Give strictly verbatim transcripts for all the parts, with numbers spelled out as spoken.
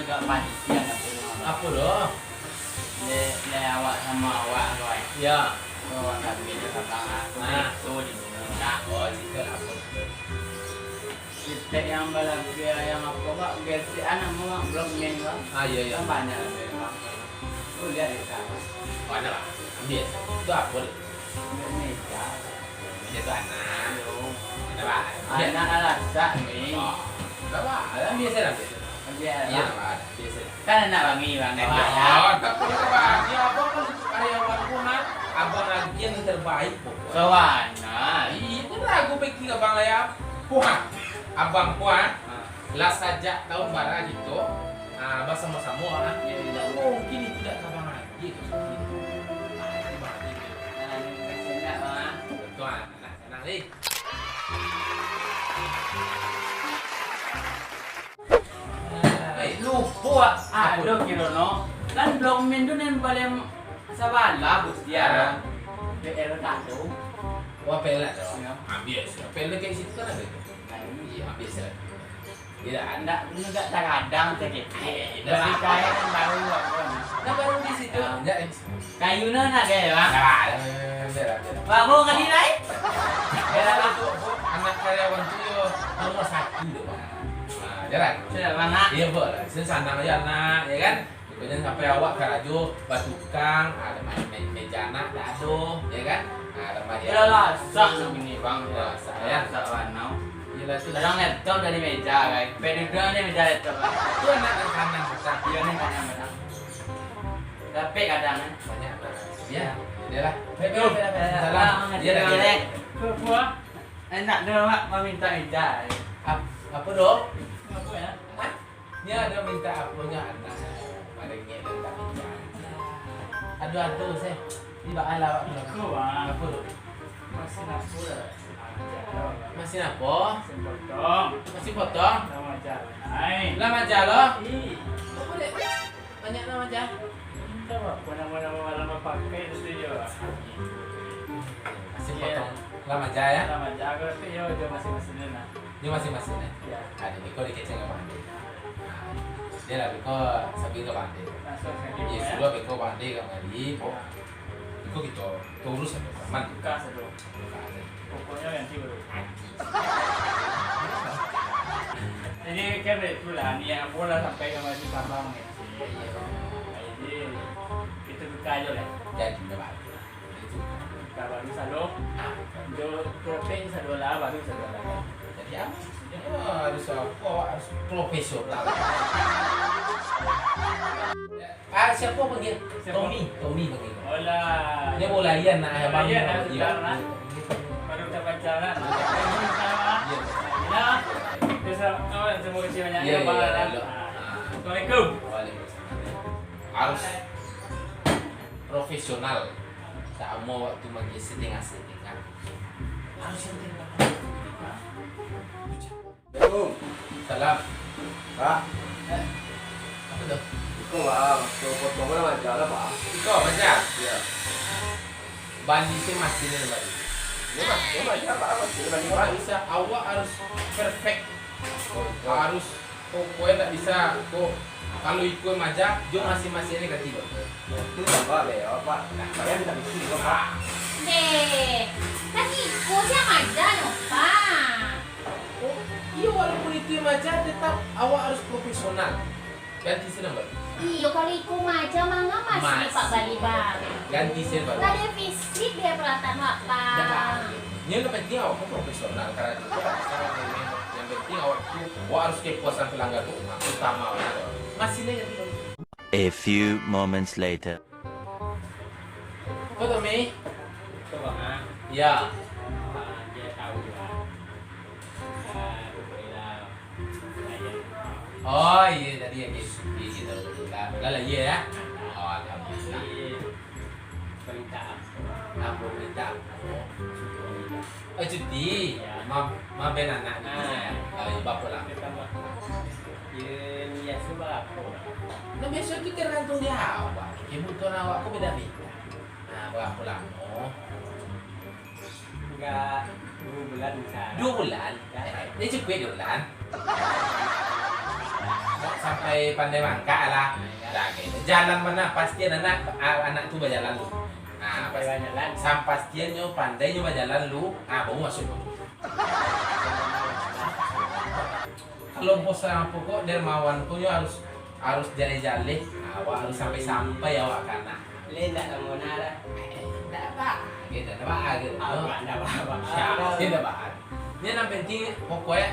Agak pansiang aku ni. Apo doh? Le, le awak samo awak ko, eh. Ya. Ko urang kami di kabang, ah. Nah. Itu di gunung, nah. Oh, situ lah, apo. Sitek yang balagu, yang apo, Pak? Gesek anak mau, Pak, blok main, Pak. Ah, iya, iya. Kan banyak lah, Pak. Tuh, lihat di sana. Oh, ada lah. Ambil. Itu apo, Dek? Ambil meja. Meja tu anak. Ada, Pak. Anak alasak ni. Oh, ada, Pak. Ada, biasa lah, biasa. Biasa lah. Iya, Pak. Biasa. Kan anak bangi, Bang. Eh, Bang, ya. Oh, tak perlu, Bang. Ya, abang kan karyawan ku, ha. Abang agiah yang terbaik, pokoknya. Sawana. Iya, itu lagu pikir abang lah, ya. Puha. Abang puha. Ha. Lah sajak tahun bara gitu, ah, basamo-samo, ah. Iya, iya. Ndak mungkin itu ndak ka abang agiah tu. Ah, itu abang agiah tu. Nah, ini kasih ndak, Bang, ah? Betul, ah. Nah, senang, eh. Eh, lupo, ah. Apo? Aduh, kiro no. Kan blok main tu nan paling sabalah, Bos, dia. Ah. P L tak tahu. Wah, P L tak tahu. Iya. Ambil sih. P L kayak situ kan ada tu. Nah, ini. Iya, ambil sih. Iya, ndak, ndak tagadang saketek. Eh, dah. Dari kain baru, apa, nah. Nah, baru di situ. Ah. Ya, eh. Kayu no nak gaya, Bang? Nah, eh, biar, biar. Baru kali lain? Biar, Bang. Anak karyawan tu yo nomor satu tu, Bang. Nah, jalan. Sudah, Bang, ah. Iya, Bang. Sen sanang aja, nak, ya kan? Pokoknya sampai awak karajo batukang, ah, lamari me-, meja anak dak ado, ya kan? Ah, lamari. Yo lah, sah nang ini, Bang. Yo, sah, ya. Sah, warna. Iyolah, tu. Kadang laptop dari meja, kan? Sampai duduk di meja laptop, kan? Tu anak nan kanan, Bang. Iyo, nan kanan, Bang. Tapi kadang, kan? Banyak, Bang. Ya. Iyolah. Baik, baik, baik, baik. Salam. Iya, lagi. Enak tu, Mak, meminta meja. Ap-, apa, Dok? Apa, ya? Hah? Nyo ado mintak apo nyo anak, marengek mintak mintak. Aduh, aduh, seh. Di baa lah awak tu? Iko, Bang. Apo tu? Masin apo lah? Masin apo? Masin potong. Masin potong? Lah maja lo, nai. Lah maja lo? Ih. Apo dek? Banyak lah maja. Entah apo namo-namo malam bapakai tu yo. Masin potong. Lah maja, ya? Lah maja, aku tapi yo, jo masin-masin lah. Nyo masin-masin, eh? Yo. Ah, jadi ko dikecek ka Bang Ade. Ah, dia lah, beko sabi ka Bang Ade. Langsung sabi, yo, ya? Suruah beko Bang Ade ka mari, bo. Yo. Beko kito, kito urus sado, aman. Buka sado. Buka sado. Pokoknyo ganti baru. Ganti. Jadi, kan itu lah, niat ambo lah sampai ka mari, Bang, gitu. Iyo. Jadi, kito buka ajo lah. Jadi, udah bagus lah. Ka baru sado, ah, jo, protek sado lah, baru sado lah. Jadi, ah, maksudnyo, ah, harus apo, harus profesional. Ah, siapo panggil? Siapo? Tommy, Tommy panggil. Olah. Dia boleh lian nak, abang. Lian nak, iyo. Sudah lah. Baru dapat jalan. Iyo. Ya. Terus, oh, terima kasih banyak. Iyo, ya, iyo, Bang. Iyo. Ah. Assalamualaikum. Waalaikumsalam. Harus profesional. Samo waktu magiah setengah-setengah. Harus yang terbaik. Assalamualaikum. Salam. Pak. Eh, apo tu? Iko, Pak, masin potong lah maja lah, Pak. Iko, maja? Iyo. Bali se masin ni, Bali. Iyo, Pak. Iyo, maja, Pak, masin bali, Pak. Bisa, awak harus perfect. Harus Pokoknyo ndak bisa, ko. Kalau iko maja, jo masin-masin ni ganti, Bang. Tu tambah be, yo, Pak. Nah, payah minta bisi, yo, Pak. Deh, kan iko se maja nyo, Pak. Oh, iyo, walaupun itu maja, tetap awak harus profesional. Ganti se, Bang. Iyo, kalau iko maja, manga masin Pak bali, Bang. Ganti se, Bang. Lah ado fisik dek peralatan, Pak. Ndak, Pak. Yang penting awak ko profesional, karena itu kan. Yang penting awak tu, awak harus kepuasan pelanggan tu, nah, utama awak tu. Masin aja tu. A few moments later. Kau tahu, Mi? Kau, Bang, ah? Ya. Ah, dia tahu lah. Ah, dia lah. Oh, iyo, tadi agiah cuti kito. Lah, lah, lah, iyo, ya. Oh, alhamdulillah. Cuti, perintah apo? Apo perintah apo? Cuti. Oh, cuti. Iyo. Ma, ma ben anak ni, ah, ya. Oh, iyo, bapo lah. Iyo, biaso barapo lah? Nah, biaso tu tergantung di awak. Kebutuhan awak ko beda-beda. Nah, barapo lamo? Enggak, duo bulan bisa. Duo bulan? Ya. Eh, cukuik duo bulan. Sampai pandai mangkak lah. Dah, gitu. Jalan mana pastian anak, a-, anak tu bajalan lu. Ah, pas-, sampastian nyo pandai nyo bajalan lu, ah, baru masuk. Kalau bos apo ko, dermawan ko nyo harus, harus jaleh-jaleh, awak harus sampai-sampai awak ka anak. Leh, ndak lamo nah dah. Eh, ndak apa, gitu, ndak apa, gitu. Apa, ndak apa-apa. Siapa sih ndak apa? Ini yang penting pokoknya,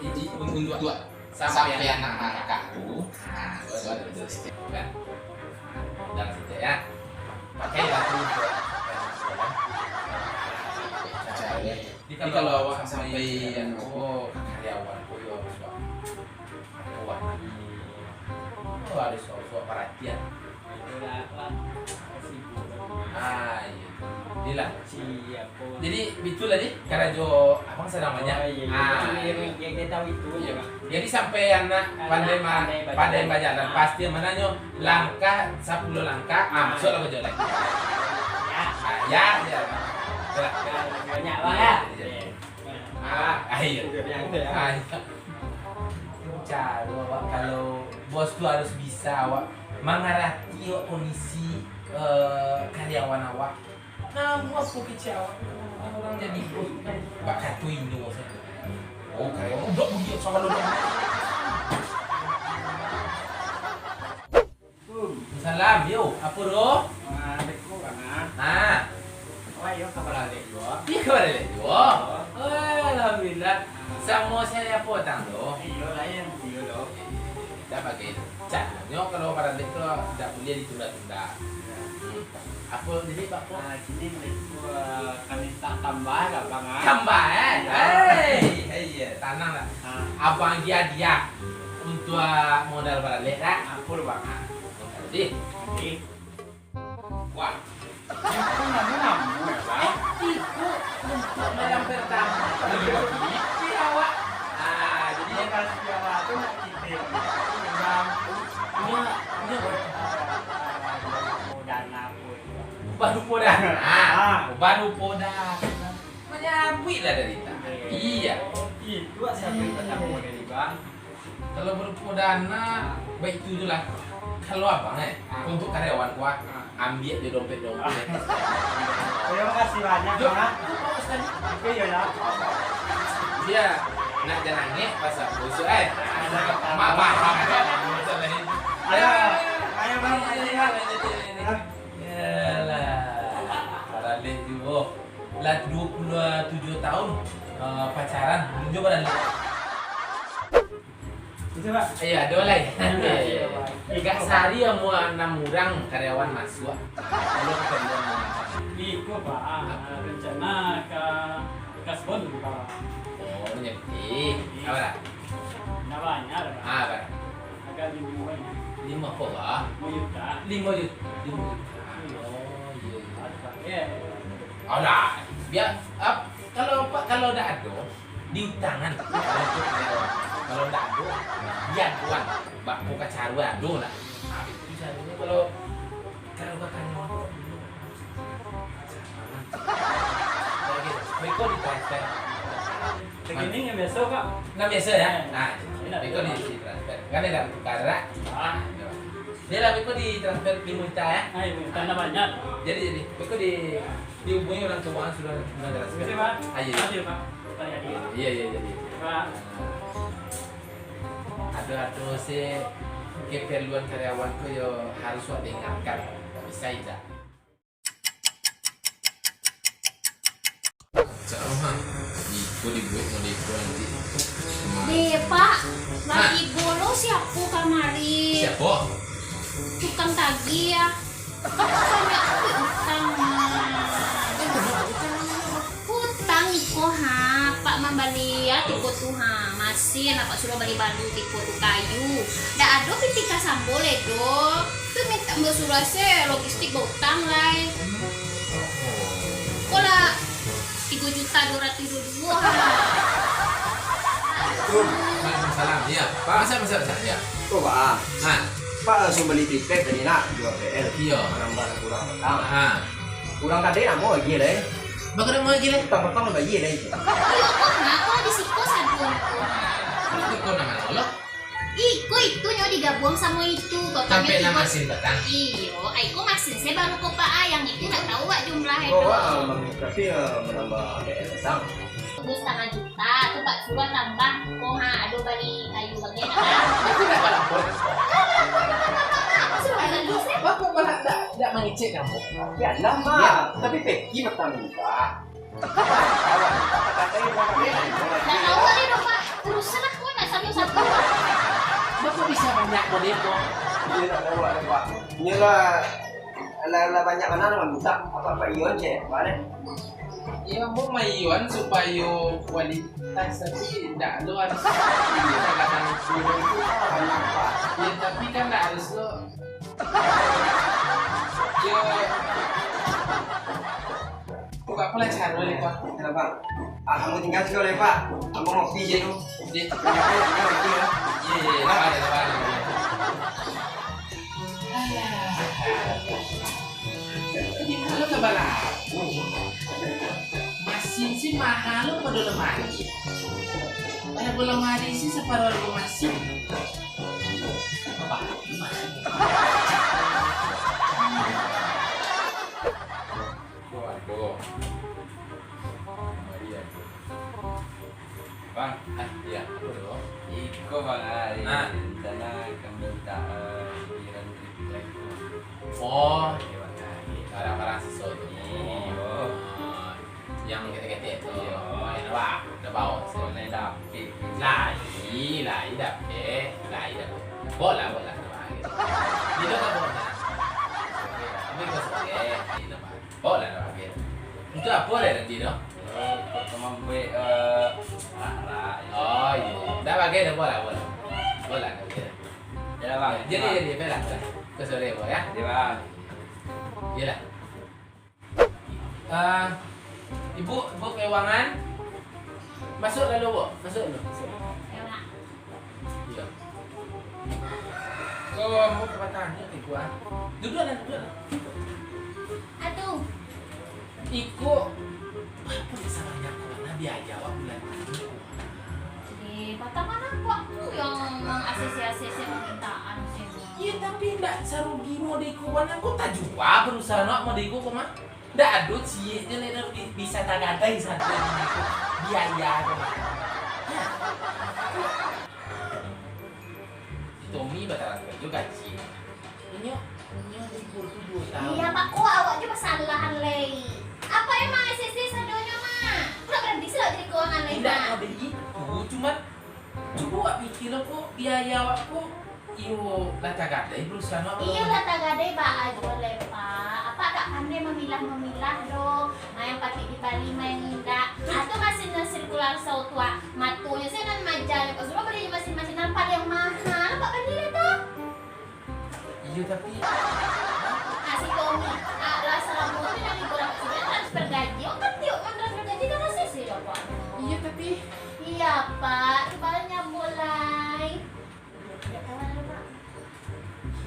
i-, i-, untuak sampai anak mangkak tu, nah, tu ada tu sikit, kan? Dalam sikit, ya. Pakai batu. Jadi, kalau awak sampai, anu, oh, karyawan, oh, yo, harus, Pak. Aku wani. Oh, harus, harus, harus perhatian. Ah, iya. Inilah. Jadi, itulah, di karajo abang sadang banyak. Oh, iya, iya. Ah, iya. Jadi, sampai anak pandai ma-, pandai bajalan. Pasti mananyo langkah sapuluah langkah, ah, masuklah karajo lai. Ya. Ah, ya, ya. Itulah. Banyak, Bang, ya? Iya. Ah, ah, iya. Ah, iya. Caro awak, kalau bos tu harus bisa awak mangarati awak kondisi, eh, karyawan awak. Namun apo kecek awak, urang jadi bos tu bakato inyo sajo. Oh, karyawan udah bunyi salah udah. Salam, yo. Apo, Bro? Waalaikumsalam. Ha. Wah, yo, kabar alek juo. Iyo, kabar alek juo. Oh. Alhamdulillah. Samo sehat apo, Tang, tu? Iyo, lain. Iyo, do. Dah bagai. Cak, nyo kalau kabar alek tu, ndak buliah ditunda-tunda. Iyo. Hmm. Apo jadi, Pak? Ah, kini, eh, ka mintak tambah lah, Bang, ah. Tambah, eh? Iyo. Hei, hei, iyo, tanang lah. Ah. Abang agiah hadiah untuak modal baralek, dah. Apo tu, Bang? Ah, jadi. Jadi. Wah. Itu namo-namo, ya, Bang? Eh, itu untuak malam pertama. Jadi, awak. Ah, jadi, yang kasih awak tu nak titip. Bang. Iya, iya, Bang. Dana pun. Baru podan. Ah. Baru podan. Manyabuik lah dari tangan. Iya. Itu sampai ketemu dari Bang. Kalau baru podan, baik itu je lah. Kalau abang, eh, untuk karyawan kuah, ambiak di dompet-dompet. Terima kasih banyak, Bang. Oke, ya, ya. Iya. Nak jangan ngek pasal busuk, eh. Mak paham, kan? Masalah itu. Ayo, ayo, Bang, ayo, Bang. Yalah. Baralek juo. Lah duo puluah tujuah taun, eh, pacaran, belum juo baralek. Itu, Pak. Iyo, ado lai. Iyo, Pak. Gak sahari amuah anam urang karyawan masuak. Kalau karyawan masuak. Iko, Pak, ah, rencana ka Kasbon, Pak. Oh, nyepi. Iyo. Apo lah? Ndak banyak lah, Pak. Ah, apo? Agak limo banyak. Limo apo, Pak? Limo juta. Limo juta. Limo juta. Iyo. Oh, iyo, iyo. Ado, Pak. Iyo. Alah, bia, ap-, kalau, Pak, kalau ndak ado, diutangan. Kalau ndak ado, diaduan. Bak muka caru ado lah. Nah, itu caronyo kalau, kalau katanya orang tua dulu. Beko ditransfer. Rekening yang biaso, Pak. Nan biaso, ya? Nah, beko di, ditransfer. Kan ado tukar, dak? Ah. Dia lah, beko ditransfer limo juta, ya? Ah, limo juta, ndak banyak. Jadi, jadi. Beko di, dihubungi orang keuangan sudah mentransfer. Terima kasih, Pak. Ah, iya. Terima kasih, Pak. Iya, iya, iya, iya. Pak. Ado-ado se keperluan karyawan ko yo harus wak dengarkan. Bisa indak? Cak Rohan, iko dibuek model iko nanti. Deh, Pak, lagi bolo siapo kamari? Siapo? Tukang tagih, ya. Banyak utang, ha. Utang iko, ha, Pak mambali, ya, tiko tu, ha. Masin, Apak suruah bali balu tiko tu, kayu. Ndak ado pitih ka sambo lai do. Tu mintak basuruah se, logistik bautang lai. Ko lah tigo juta duo ratuih duo duo, ha. Assalamualaikum. Waalaikumsalam. Iya. Pak. Masa, masa, masa. Iya. Oh, Pak. Ha. Pak langsung bali triplex tadi nak, dua P L. Iya. Manambah kurang petang. Ha. Kurang tadi nak mau lagi lai. Bakal mau lagi lai? Petang-petang mau lagi lai. Iyo, ko ha, ko di siko saduo. Kalau ko nama Allah. Ih, ko Itu nyo digabuang samo itu, totalnyo Sampai nan tigo. Masin batang. Iyo, ai ko masin se baru ko, Pak, ah, yang itu ndak tahu wak jumlah itu. Oh, wah, tapi, eh, menambah A T M batang. Itu setengah juta, tu Pak suruah tambah. Ko ha, ado bali kayu bagian apa? Aku ndak balapor. Aku suruah tambah se. Bapak malah ndak, ndak mangecek kamu. Biarlah, Mak. Tapi Peki batang juga. Ndak tahu ni doh, Pak. Urusan aku nak satu-satu. Bapak bisa banyak model ko. Iyo, ndak tahu lah, Pak. Iyo lah, lah, lah banyak mana lah minta. Apa, Pak Ion cek, Pak, deh? Iyo, ambo maiyon supayo kualitas, tapi ndak lo harus kadang-kadang itu banyak, Pak. Iyo, tapi kan ndak harus lo. Iyo. Kok apo lah caro le, Pak? Yo, Pak. Ah, ambo tingga dulu le, Pak. Ambo ngopi se tu. Deh. Iyo, iyo, iyo. Iyo, iyo, iyo. Lapar, lapar, lapar. Alah. Di ma lo ka balaku? Masin se maha lo pado lamari. Pado lamari se saparo hargo masin. Apa? Masin. Ko apo? Kamari apo? Bang, ah, iyo. Apo tu? Iko, Bang, ah, nah, rencana ka minta, eh, pikiran trip ko. Oh, iyo, Bang, ah, iyo. Barang-barang siswa tu. Iyo. Oh, yang ketek-ketek tu. Iyo. Oh, enak, Bang. Udah bawa. Lai dapek. Lai, lai dapek. Lai dapek. Bola, bola. Tidak ada bola. Tapi kau suka. Tidak, Bang. Oh, lah, lah, bagai. Untuak apo lah nanti tu? Oh, untuak ka mambuek, eh, arak-arak. Oh, iyo. Dah bagai dah, bola, bola. Bola, dah bagai. Yo lah, Bang. Jadi, jadi, baiklah. Ke sore, Bang, yo. Yo, Bang. Iyolah. Ah, Ibu, Ibu keuangan. Masuk lalu, Bu. Masuk lalu. Masuk. Yo, Bang. Iyo. Ko ambo ka batanyo ka iko, ah. Duduaklah, duduaklah. Aduh. Iko, apo nan sabanyak ko, nah, biaya awak bulan ko? Eh, patang kan aku, aku yang mangasiasi-asiasi permintaan sih. Iyo, tapi ndak sarugi model iko, Bang. Ko tajua perusahaan awak model iko, ko mah. Ndak ado ciek je lai nan bi-, bisa tagadai satu biaya tu, Mak. Yo. Si Tommy bataran karajo gaji. Inyo, inyo libur tu duo taun. Iyo, Pak, ko awak jo basalahan lai. Apo emang S S D sadonyo, Mak? Ko ndak baranti se awak jadi keuangan lai, Mak? Indak, Mak, baitu, cuman Cubo awak pikia lo ko, biaya awak ko, iyo lah tagadai perusahaan awak. Iyo lah tagadai, baa juo lai, Pak. Apak agak pandai mamilah-mamilah doh. Ma nan patuik dibali, ma nan indak. Ah, tu masin nan sirkular sau tu, ah. Matonyo se nan maja, Pak. Suruah bali masin-masin nan paliang maha, Pak, bali lah tu. Iyo, tapi ah, si Tommy, ah, lah salamo tu dari bulan sudah transfer gaji. Oh, kan tiok kan transfer gaji kan masih sih, Pak? Iyo, tapi iyo, Pak. Coba nyambung lai. Tidak tahu ada, Pak.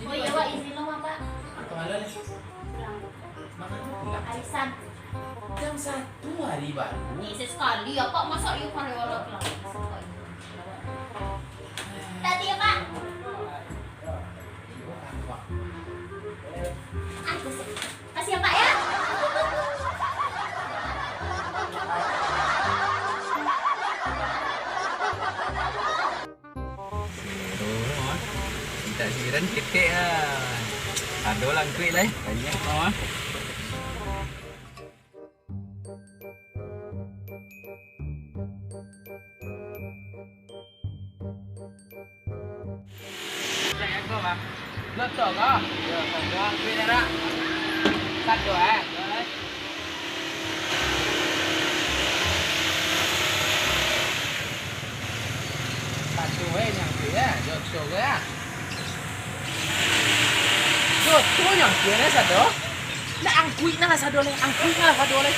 Oh, iyo, Pak. Izin lo, Pak. Kemana, Leh? Pulang. Mana pulang? Arisan. Jam satu hari baru. Ni sesekali, Pak. Masa iyo karyawan laki-laki? Sesekali. Tadi ya, Pak. Ah, kasih. Kasih ya, Pak, ya. Mintak siran ketek ah. Ado langkuik lai. Banyak mah. Lotok ko? Iyo, sado. Duit ado? Sado, eh? Sado, eh, nyangkut, eh. Joto ko, eh. Joto nyangkut, eh, sado. Nak angkuik nah lah sado, leh. Angkuik nah lah sado, leh.